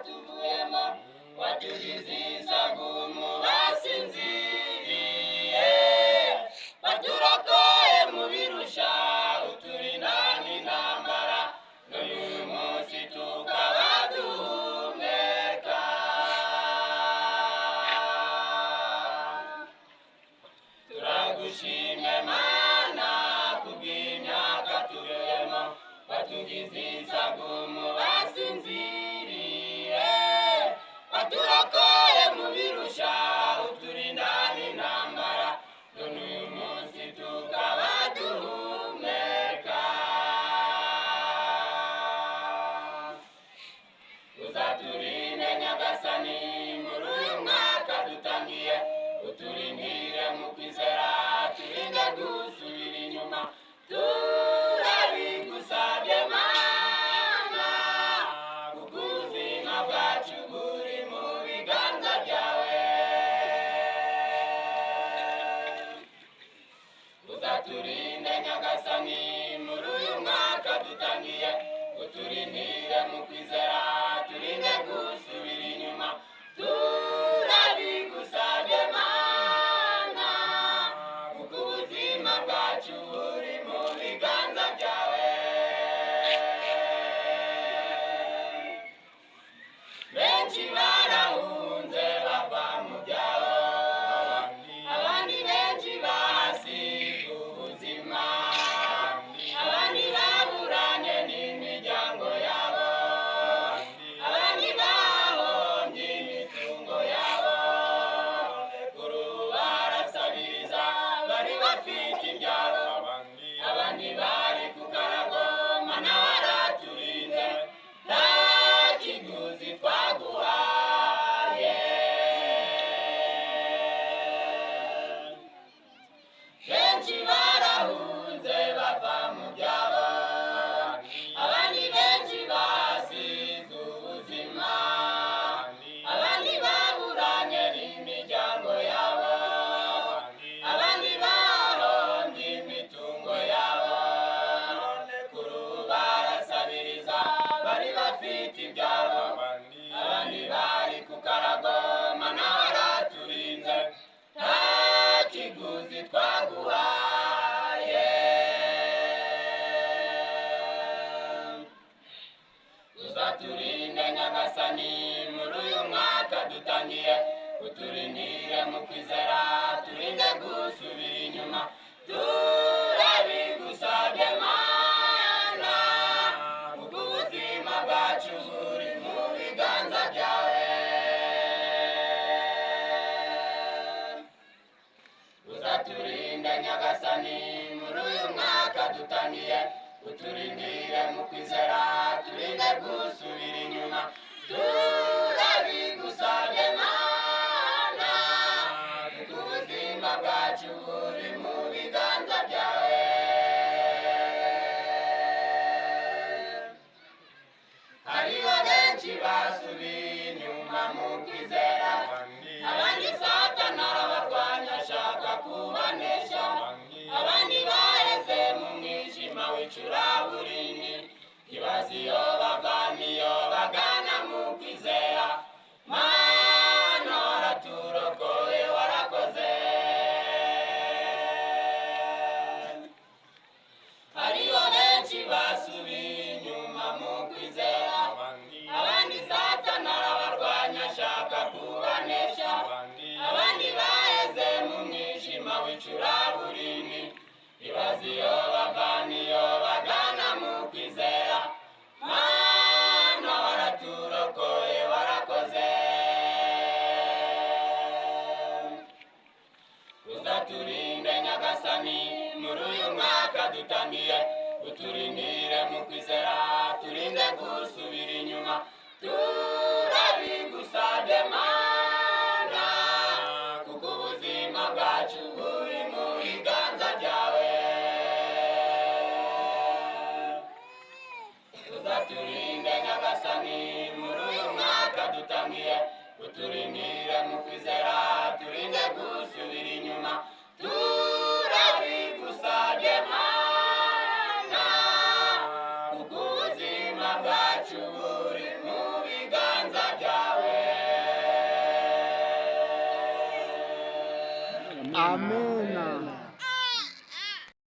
tuvuyemo, watugize isagumu basinziriye, waturokoye mu birusha, uturinda n'intambara, none uyu munsi tukaba duhumeka. Turagushimye Mana kubw'imyaka tuvuyemo, watugize isagumu basinziriye, waturokoye mu birusha, uturinda n'intambara, none uyu munsi tukaba duhumeka. Uzaturinde Nyagasani muri uyu mwaka dutangiye, uturindire mu kwizera, turinde gusubira inyuma, turabigusabye Mana, kuko ubuzima bwacu buri mu biganza byawe. Uzaturinde Nyagasani muri uyu mwaka dutangiye, uturindire mu kwizera, turinde gusubira inyuma, turabigusabye Mana, kuko ubuzima bwacu buri mu biganza byawe. Benshi barahunze bava mu byabo, abandi benshi bahasiga ubuzima, abandi baburanye n'imiryango yabo, abandi bahombye imitungo yabo, kuri ubu barasabiriza bari bafite ibyabo, abandi bari ku karago, Mana waraturinze, nta kiguzi twaguhaye. Benshi barahunze bava mu byabo, abandi benshi basize ubuzima, abandi baburanye n'imiryango yabo, abandi bahombye imitungo yabo, kuri ubu barasabiriza bari bafite ibyabo, abandi bari ku karago, Mana waraturinze, nta kiguzi twaguhaye. Uzaturinde Nyagasani muri uyu mwaka dutangiye, uturindire mu kwizera, turinde gusubira inyuma, turabigusabye Mana, kuko ubuzima bwacu buri mu biganza byawe. Uzaturinde Nyagasani muri uyu mwaka dutangiye, uturindire mu kwizera, turinde gusubira inyuma, turabigusabye Mana, kuko ubuzima bwacu buri mu biganza byawe. Hariho benshi basubiye inyuma mu kwizera, abandi Satani arabarwanya ashaka kubanesha, abandi baheze mu mwijima w'icuraburindi, ntibazi iyo bava n'iyo bagana mu kwizera. Mana waraturokoye warakoze. Hariho benshi basubiye inyuma mu kwizera, abandi Satani arabarwanya ashaka kubanesha, abandi baheze mu mwijima w'icuraburindi, ntibazi iyo bava n'iyo bagana mu kwizera. Mana waraturokoye warakoze. Uzaturinde Nyagasani muri uyu mwaka dutangiye, uturindire mu kwizera, turinde gusubira inyuma, turabigusabye Mana, kuko ubuzima bwacu buri mu biganza byawe. Uzaturinde Nyagasani muri uyu mwaka dutangiye, uturindire mu kwizera, turinde gusubira inyuma, turabigusabye Mana, kuko ubuzima bwacu buri mu biganza. Amena.